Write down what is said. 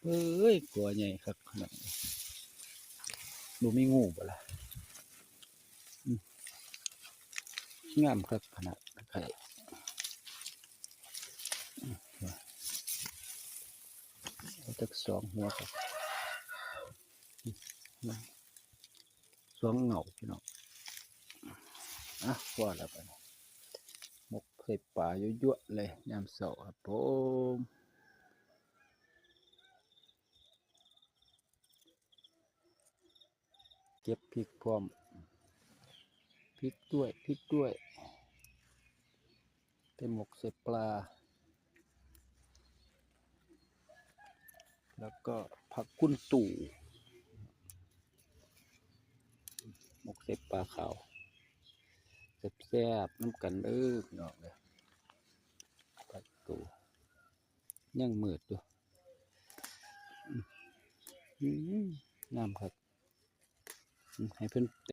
ເອີຍ ກົວໃຫຍ່ຄັກຂະໜາດນີ້ ບໍ່ມີງູບໍ່ລະ? ອືມ ງາມຄັກຂະໜາດ ໄຂ່ ເອົາຈັກສອງຫົວກ່ອນ ອືມ ສອງເຫງົ້າພີ່ນ້ອງ. ອ່ະ ພໍແລ້ວບາດນີ້ ໝົກໃສ່ປາຍົວະໆເລີຍຍາມເຊົ້າຄັບຜົມ. ເກັບພິກພ້ອມ ພິກດ້ວຍ ພິກດ້ວຍ ໄປໝົກໃສ່ປາ ແລ້ວກໍຜັກກຸນຕູ ໝົກໃສ່ປາຂາວ ແຊບໆນຳກັນເດີພີ່ນ້ອງເດີ. ຜັກຕູ ຍັງມືດຢູ່ ອືມ ງາມຄັກ. ອືມ ໃຫ້ເພິ່ນແຕ